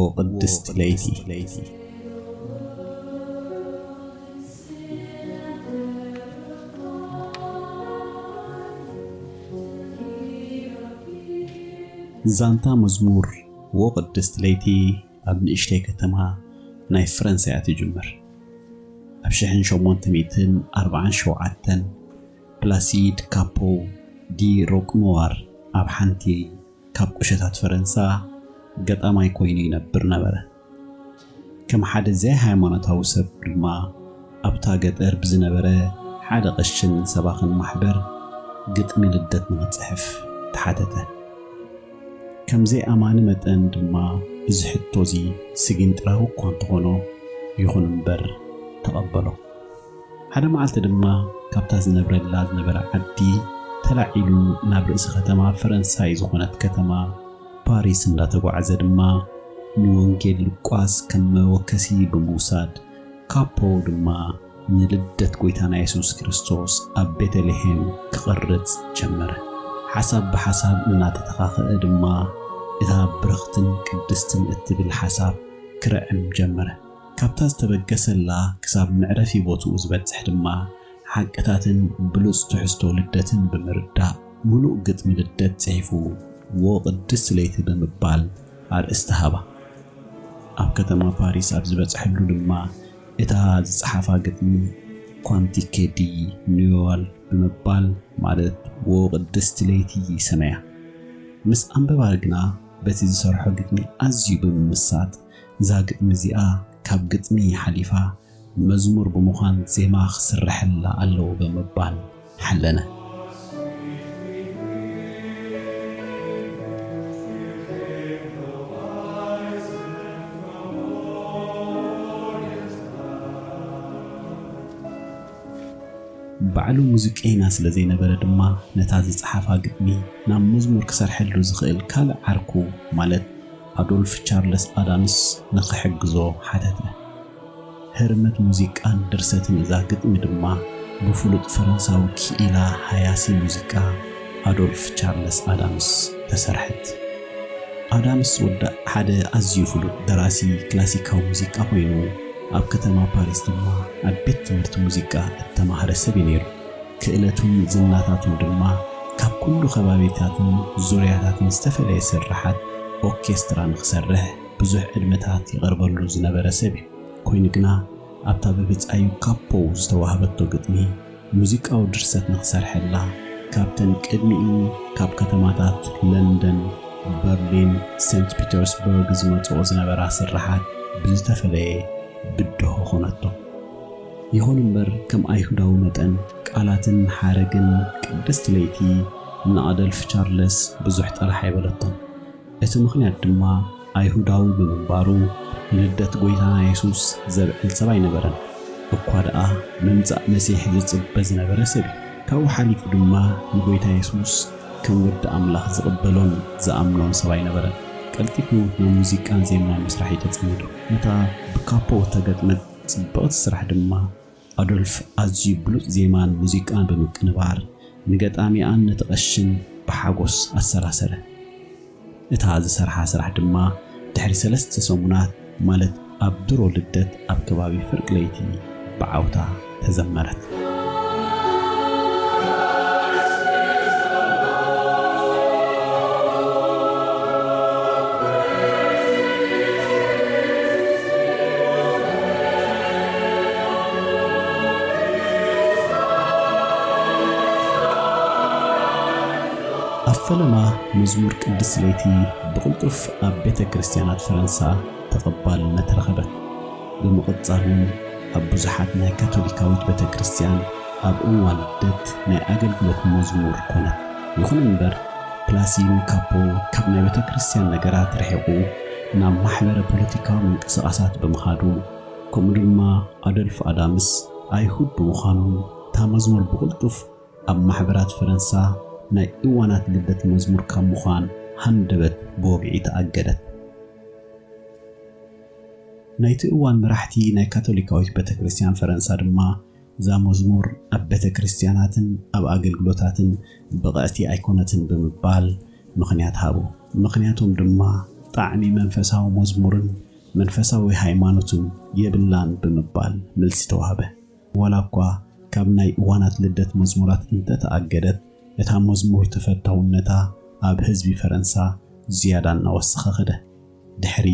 ወቅድስት ለይቲ። ዛንታ መዝሙር ወቅድስት ለይቲ ኣብ ንእሽተይ ከተማ ናይ ፈረንሳ እያ ትጅምር። ኣብ ሽሕን ሸሞንተ ሚእትን ኣርባዓን ሸውዓተን ፕላሲድ ካፖ ዲ ሮቅኖዋር ኣብ ሓንቲ ካብ ቁሸታት ፈረንሳ ገጣማይ ኮይኑ ይነብር ነበረ። ከም ሓደ ዘይሃይማኖታዊ ሰብ ድማ ኣብታ ገጠር ብዝነበረ ሓደ ቀሽን ሰባኽን ማሕበር ግጥሚ ልደት ንኽጽሕፍ ተሓተተ። ከም ዘይኣማኒ መጠን ድማ እዚ ሕቶ እዚ ስጊንጢራዊ እኳ እንተኾኖ ይኹን እምበር ተቐበሎ። ሓደ መዓልቲ ድማ ካብታ ዝነብረላ ዝነበረ ዓዲ ተላዒሉ ናብ ርእሲ ከተማ ፈረንሳይ ዝኾነት ከተማ ፓሪስ እንዳተጓዕዘ ድማ ንወንጌል ሉቃስ ከም መወከሲ ብምውሳድ ካፖ ድማ ንልደት ጎይታና የሱስ ክርስቶስ ኣብ ቤተልሔም ክቐርጽ ጀመረ። ሓሳብ ብሓሳብ እናተተኻኸአ ድማ እታ ብርኽትን ቅድስትን እትብል ሓሳብ ክርዕም ጀመረ። ካብታ ዝተበገሰላ ክሳብ መዕረፊ ቦትኡ ዝበጽሕ ድማ ሓቅታትን ብሉጽ ትሕዝቶ ልደትን ብምርዳእ ምሉእ ግጥሚ ልደት ጽሒፉ ወቅድስት ለይቲ ብምባል ኣርእስቲ ሃባ። ኣብ ከተማ ፓሪስ ኣብ ዝበጽሐሉ ድማ እታ ዝጸሓፋ ግጥሚ ኳንቲኬ ዲ ኑዮል ብምባል ማለት ወቅድስት ለይቲ ሰመያ። ምስ ኣንበባ ግና በቲ ዝሰርሖ ግጥሚ ኣዝዩ ብምምሳጥ እዛ ግጥሚ እዚኣ ካብ ግጥሚ ሓሊፋ መዝሙር ብምዃን ዜማ ክስረሐላ ኣለዎ ብምባል ሓለነ። ባዕሉ ሙዚቀኛ ስለ ዘይነበረ ድማ ነታ ዝጸሓፋ ግጥሚ ናብ መዝሙር ክሰርሐሉ ዝኽእል ካልእ ዓርኩ ማለት ኣዶልፍ ቻርለስ ኣዳምስ ንኽሕግዞ ሓተተ። ህርመት ሙዚቃን ድርሰትን እዛ ግጥሚ ድማ ብፍሉጥ ፈረንሳዊ ክኢላ ሃያሲ ሙዚቃ ኣዶልፍ ቻርለስ ኣዳምስ ተሰርሐት። ኣዳምስ ወዲ ሓደ ኣዝዩ ፍሉጥ ደራሲ ክላሲካዊ ሙዚቃ ኮይኑ ኣብ ከተማ ፓሪስ ድማ ኣብ ቤት ትምህርቲ ሙዚቃ እተማህረ ሰብ እዩ ነይሩ። ክእለቱን ዝናታቱን ድማ ካብ ኩሉ ከባቢታትን ዙርያታትን ዝተፈለየ ስርሓት ኦርኬስትራ ንኽሰርሕ ብዙሕ ዕድመታት ይቐርበሉ ዝነበረ ሰብ እዩ። ኮይኑ ግና ኣብታ ብብጻዩ ካፖ ዝተዋህበቶ ግጥሚ ሙዚቃዊ ድርሰት ንኽሰርሐላ ካብተን ቅድሚኡ ካብ ከተማታት ለንደን፣ በርሊን፣ ሴንት ፒተርስበርግ ዝመጽኦ ዝነበራ ስርሓት ብዝተፈለየ ብድሆ ኾነቶ። ይኹን እምበር ከም ኣይሁዳዊ መጠን ቃላትን ሓረግን ቅድስት ለይቲ ንኣደልፍ ቻርለስ ብዙሕ ጥራሕ ኣይበለቶን። እቲ ምኽንያት ድማ ኣይሁዳዊ ብምንባሩ ንልደት ጎይታና የሱስ ዘብዕል ሰብ ኣይነበረን። እኳ ደኣ ምምጻእ መሲሕ ዝጽበ ዝነበረ ሰብ እዩ። ካብኡ ሓሊፉ ድማ ንጎይታ የሱስ ከም ወዲ ኣምላኽ ዝቕበሎን ዝኣምኖን ሰብ ኣይነበረን። ቀልጢፉ ናብ ሙዚቃን ዜማን ምስራሕ እዩ ተጸሚዱ። ነታ ብካፖ እተገጥመት ጽብቕቲ ስራሕ ድማ ኣዶልፍ ኣዝዩ ብሉጽ ዜማን ሙዚቃን ብምቅንባር ንገጣሚኣን ነቲ ቀሽን ብሓጎስ ኣሰላሰለ። እታ ዝሰርሓ ስራሕ ድማ ድሕሪ ሰለስተ ሰሙናት ማለት ኣብ ድሮ ልደት ኣብ ከባቢ ፍርቂ ለይቲ ብዓውታ ተዘመረት። ኣብ ፈለማ መዝሙር ቅድስት ለይቲ ብቕልጡፍ ኣብ ቤተ ክርስቲያናት ፈረንሳ ተቐባልነት ረኸበት። ብምቕጻል እውን ኣብ ብዙሓት ናይ ካቶሊካዊት ቤተ ክርስቲያን ኣብ እዋን ልደት ናይ ኣገልግሎት መዝሙር ኮነት። ይኹን እምበር ፕላሲን ካፖ ካብ ናይ ቤተ ክርስቲያን ነገራት ርሒቑ ናብ ማሕበረ ፖለቲካዊ ምንቅስቓሳት ብምኻዱ፣ ከምኡ ድማ ኣዶልፍ ኣዳምስ ኣይሁድ ብምዃኑ፣ እታ መዝሙር ብቕልጡፍ ኣብ ማሕበራት ፈረንሳ ናይ እዋናት ልደት መዝሙር ካብ ምዃን ሃንደበት ብወግዒ ተኣገደት። ናይቲ እዋን መራሕቲ ናይ ካቶሊካዊት ቤተክርስትያን ፈረንሳ ድማ፣ እዛ መዝሙር ኣብ ቤተክርስትያናትን ኣብ ኣገልግሎታትን ብቕዕቲ ኣይኮነትን ብምባል ምኽንያት ሃቡ። ምኽንያቶም ድማ፣ ጣዕሚ መንፈሳዊ መዝሙርን መንፈሳዊ ሃይማኖትን የብላን ብምባል መልሲ ተዋህበ። ዋላ እኳ ካብ ናይ እዋናት ልደት መዝሙራት እንተተኣገደት፣ እታ መዝሙር ተፈታውነታ ኣብ ህዝቢ ፈረንሳ ዝያዳ እናወሰኸ ኸደ። ድሕሪ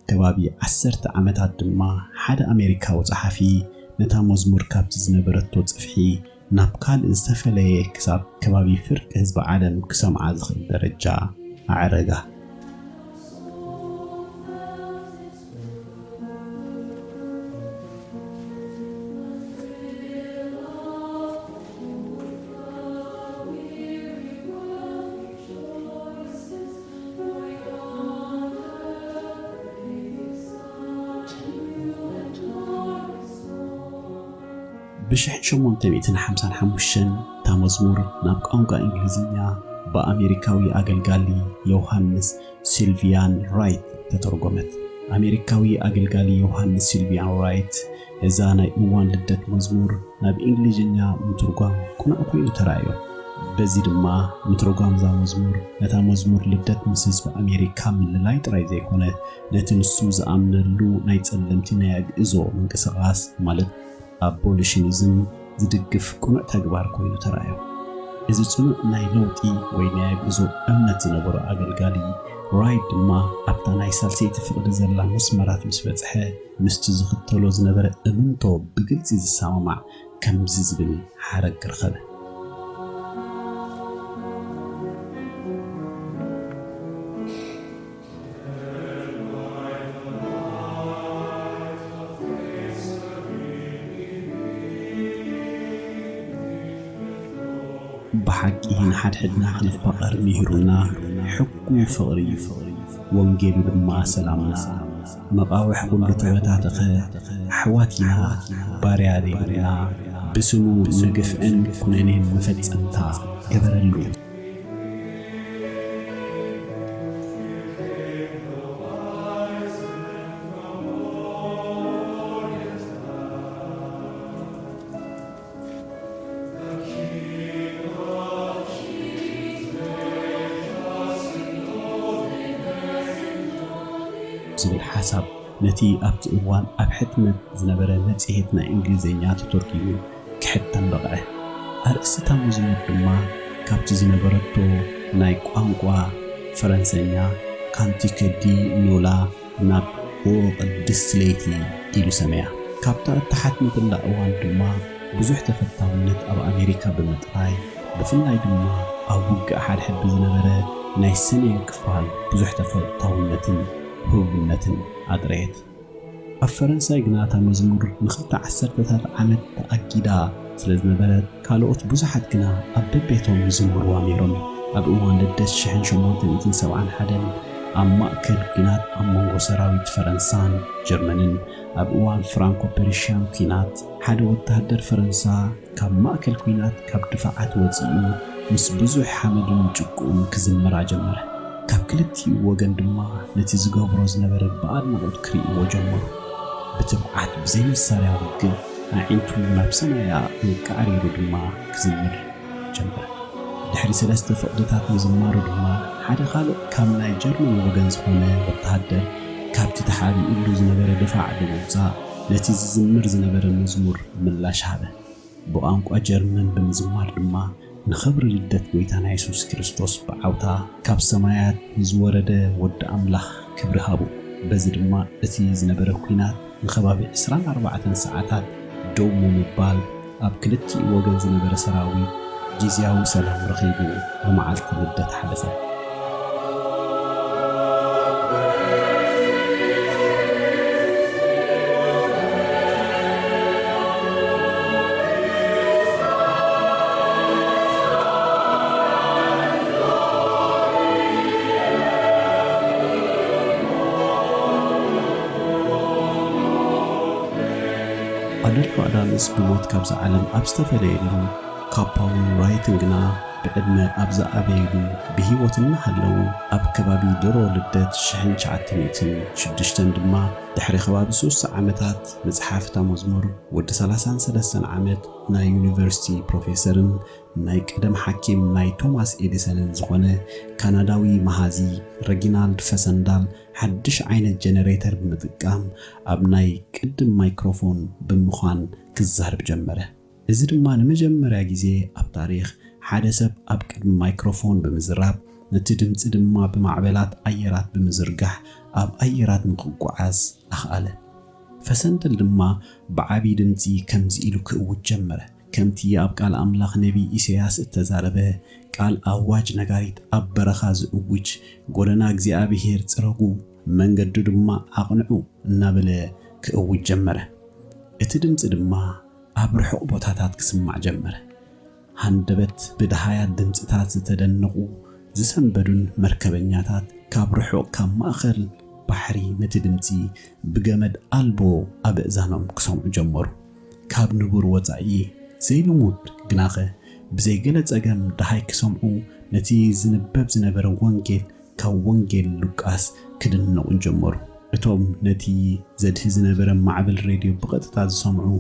ከባቢ ዓሰርተ ዓመታት ድማ፣ ሓደ ኣሜሪካዊ ጸሓፊ ነታ መዝሙር ካብቲ ዝነበረቶ ጽፍሒ ናብ ካልእ ዝተፈለየ፣ ክሳብ ከባቢ ፍርቂ ህዝቢ ዓለም ክሰምዓ ዝኽእል ደረጃ ኣዕረጋ። ብ ሽሕን ሸሞንተ ሚእትን ሓምሳን ሓሙሽተን እታ መዝሙር ናብ ቋንቋ እንግሊዝኛ ብኣሜሪካዊ ኣገልጋሊ ዮሃንስ ሲልቪያን ራይት ተተርጎመት። ኣሜሪካዊ ኣገልጋሊ ዮሃንስ ሲልቪያን ራይት፣ እዛ ናይ እዋን ልደት መዝሙር ናብ እንግሊዝኛ ምትርጓም ቅኑዕ ኮይኑ ተራእዮ። በዚ ድማ፣ ምትርጓም እዛ መዝሙር፣ ነታ መዝሙር ልደት ምስ ህዝቢ ኣሜሪካ ምልላይ ጥራይ ዘይኮነ፣ ነቲ ንሱ ዝኣምነሉ ናይ ጸለምቲ ናይ ኣግእዞ ምንቅስቓስ፣ ማለት ኣቦሊሽኒዝም፣ ዝድግፍ ቅኑዕ ተግባር ኮይኑ ተራእዮ። እዚ ጽኑዕ ናይ ለውጢ ወይ ናይ ኣግእዞ እምነት ዝነበሮ ኣገልጋሊ ራይት ድማ፣ ኣብታ ናይ ሳልሰይቲ ፍቕዲ ዘላ መስመራት ምስ በጽሐ፣ ምስቲ ዝኽተሎ ዝነበረ እምንቶ ብግልጺ ዝሰማማዕ ከምዚ ዝብል ሓረግ ረኸበ። ብሓቂ ንሓድሕድና ክንፋቐር ምሂሩና፣ ሕጉ ፍቕሪ እዩ። ወንጌሉ ድማ ሰላምና። መቓውሕ ኩሉ ተበታተኸ፣ ኣሕዋት ኢና፣ ባርያ ዘይብልና፣ ብስሙ ንግፍዕን ኩነኔን መፈጸምታ ገበረሉ። ዝብል ሓሳብ ነቲ ኣብቲ እዋን ኣብ ሕትመት ዝነበረ መጽሔት ናይ እንግሊዝኛ ተተርጒሙ ክሕተም በቕዐ። ኣርእስቲ እታ መዝሙር ድማ ካብቲ ዝነበረቶ ናይ ቋንቋ ፈረንሰኛ ካንቲክ ዲ ኖላ ናብ ኦ ቅድስቲ ለይቲ ኢሉ ሰመያ። ካብታ እተሓትመትላ እዋን ድማ ብዙሕ ተፈታውነት ኣብ ኣሜሪካ ብምጥራይ፣ ብፍላይ ድማ ኣብ ውግእ ሓድሕድ ብዝነበረ ናይ ሰሜን ክፋል ብዙሕ ተፈታውነትን ህቡብነትን ኣጥረየት። ኣብ ፈረንሳይ ግና እታ መዝሙር ንኽልተ ዓሰርተታት ዓመት ተኣጊዳ ስለ ዝነበረት፣ ካልኦት ብዙሓት ግና ኣብ በቤቶም ይዝምርዋ ነይሮም። ኣብ እዋን ልደት ሽሕን ሸሞንተ ሚእትን ሰብዓን ሓደን ኣብ ማእከል ኲናት ኣብ መንጎ ሰራዊት ፈረንሳን ጀርመንን፣ ኣብ እዋን ፍራንኮ ፐርሽያን ኲናት፣ ሓደ ወተሃደር ፈረንሳ ካብ ማእከል ኲናት ካብ ድፋዓት ወጺኡ ምስ ብዙሕ ሓመድን ጭቃኡን ክዝምራ ጀመረ። ካብ ክልቲኡ ወገን ድማ ነቲ ዝገብሮ ዝነበረ ብኣድናቖት ክርእይዎ ጀመሩ። ብትብዓት ብዘይ መሳርያ ውግእ ኣዒንቱ ናብ ሰማይ ኣዕቂቡ ድማ ክዝምር ጀመረ። ድሕሪ ሰለስተ ፍቕድታት ምዝማሩ ድማ ሓደ ካልእ ካብ ናይ ጀርመን ወገን ዝኾነ ወተሃደር ካብቲ ተሓቢኡሉ ዝነበረ ድፋዕ ብምውጻእ ነቲ ዝዝምር ዝነበረ መዝሙር ምላሽ ሃበ። ብቋንቋ ጀርመን ብምዝማር ድማ ንኽብሪ ልደት ጐይታና የሱስ ክርስቶስ ብዓውታ ካብ ሰማያት ንዝወረደ ወዲ ኣምላኽ ክብሪ ሃቡ። በዚ ድማ እቲ ዝነበረ ኲናት ንከባቢ ዕስራን ኣርባዕተን ሰዓታት ደው ብምባል ኣብ ክልቲኡ ወገን ዝነበረ ሰራዊት ግዝያዊ ሰላም ረኺቡ ንመዓልቲ ልደት ሓለፈ። ኣዶልፍ ኣዳምስ ብሞት ካብዛ ዓለም ኣብ ዝተፈለየሉ፣ ካፓውን ራይትን ግና ብዕድመ ኣብ ዝኣበይሉ ብህይወት እናሃለዉ ኣብ ከባቢ ድሮ ልደት ሽሕን ትሽዓተ ሚእትን ሽዱሽተን ድማ ድሕሪ ከባቢ ሶስተ ዓመታት መጽሓፍታ መዝሙር ወዲ ሰላሳን ሰለስተን ዓመት ናይ ዩኒቨርሲቲ ፕሮፌሰርን ናይ ቀደም ሓኪም ናይ ቶማስ ኤዲሰንን ዝኾነ ካናዳዊ መሃዚ ረጊናልድ ፈሰንዳል ሓድሽ ዓይነት ጀነሬተር ብምጥቃም ኣብ ናይ ቅድም ማይክሮፎን ብምዃን ክዛረብ ጀመረ። እዚ ድማ ንመጀመርያ ግዜ ኣብ ታሪኽ ሓደ ሰብ ኣብ ቅድሚ ማይክሮፎን ብምዝራብ፣ ነቲ ድምጺ ድማ ብማዕበላት ኣየራት ብምዝርጋሕ ኣብ ኣየራት ንኽጓዓዝ ኣኽኣለ። ፈሰንደል ድማ ብዓቢ ድምጺ ከምዚ ኢሉ ክእውጅ ጀመረ። ከምቲ ኣብ ቃል ኣምላኽ ነቢይ ኢሳያስ እተዛረበ፣ ቃል ኣዋጅ ነጋሪት ኣብ በረኻ ዝእውጅ፣ ጎደና እግዚኣብሔር ጽረጉ፣ መንገዱ ድማ ኣቕንዑ እናበለ ክእውጅ ጀመረ። እቲ ድምጺ ድማ ኣብ ርሑቕ ቦታታት ክስማዕ ጀመረ። ሃንደበት ብደሃያት ድምጽታት ዝተደነቑ ዝሰንበዱን መርከበኛታት ካብ ርሑቕ ካብ ማእከል ባሕሪ ነቲ ድምጺ ብገመድ ኣልቦ ኣብ ኣእዛኖም ክሰምዑ ጀመሩ። ካብ ንቡር ወጻኢ ዘይልሙድ ግናኸ ብዘይ ገለ ጸገም ደሃይ ክሰምዑ ነቲ ዝንበብ ዝነበረ ወንጌል ካብ ወንጌል ሉቃስ ክድነቑ ጀመሩ። እቶም ነቲ ዘድሂ ዝነበረ ማዕበል ሬድዮ ብቐጥታ ዝሰምዑ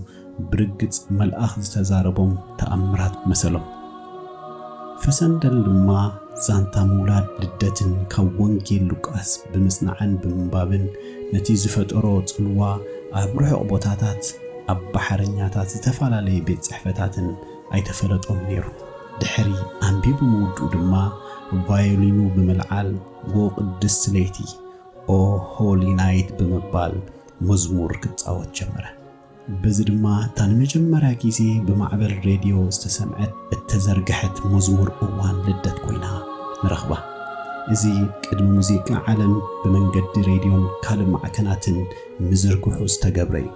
ብርግጽ መልኣኽ ዝተዛረቦም ተኣምራት መሰሎም። ፈሰንደል ድማ ዛንታ ምውላድ ልደትን ካብ ወንጌል ሉቃስ ብምጽናዕን ብምንባብን ነቲ ዝፈጠሮ ጽልዋ ኣብ ርሑቕ ቦታታት ኣብ ባሕረኛታት ዝተፈላለየ ቤት ጽሕፈታትን ኣይተፈለጦም ነይሩ። ድሕሪ ኣንቢቡ ምውድኡ ድማ ቫዮሊኑ ብምልዓል ጎ ቅድስት ለይቲ ኦ ሆሊ ናይት ብምባል መዝሙር ክጻወት ጀመረ። በዚ ድማ እታ ንመጀመርያ ግዜ ብማዕበል ሬድዮ ዝተሰምዐት እተዘርግሐት መዝሙር እዋን ልደት ኮይና ንረኽባ። እዚ ቅድሚ ሙዚቃ ዓለም ብመንገዲ ሬድዮን ካልእ ማዕከናትን ምዝርግሑ ዝተገብረ እዩ።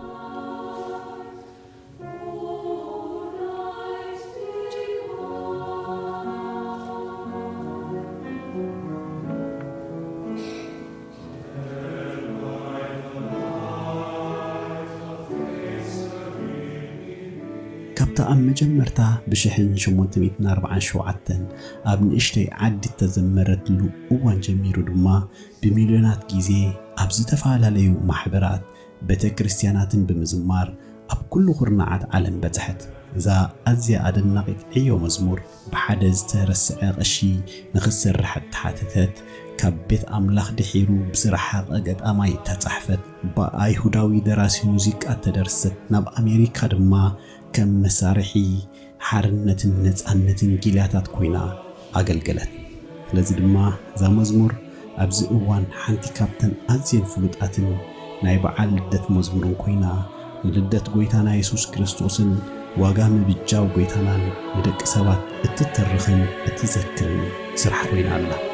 ካብታ ኣብ መጀመርታ ብሽሕን ሸሞንተ ሚእትን ኣርባዓን ሸውዓተን ኣብ ንእሽተይ ዓዲ እተዘመረትሉ እዋን ጀሚሩ ድማ ብሚልዮናት ግዜ ኣብ ዝተፈላለዩ ማሕበራት፣ ቤተ ክርስቲያናትን ብምዝማር ኣብ ኩሉ ኩርናዓት ዓለም በጽሐት። እዛ ኣዝያ ኣደናቒት ዕዮ መዝሙር ብሓደ ዝተረስዐ ቀሺ ንኽትሰርሕ እተሓተተት፣ ካብ ቤት ኣምላኽ ድሒሩ ብዝረሓቐ ገጣማይ እተጻሕፈት፣ ብኣይሁዳዊ ደራሲ ሙዚቃ እተደርሰት፣ ናብ ኣሜሪካ ድማ ከም መሳርሒ ሓርነትን ነጻነትን ጊላታት ኮይና ኣገልገለት። ስለዚ ድማ እዛ መዝሙር ኣብዚ እዋን ሓንቲ ካብተን ኣዝየን ፍሉጣትን ናይ በዓል ልደት መዝሙርን ኮይና፣ ንልደት ጐይታና የሱስ ክርስቶስን ዋጋ ምብጃው ጐይታናን ንደቂ ሰባት እትትርኽን እትዘክርን ስራሕ ኮይና ኣላ።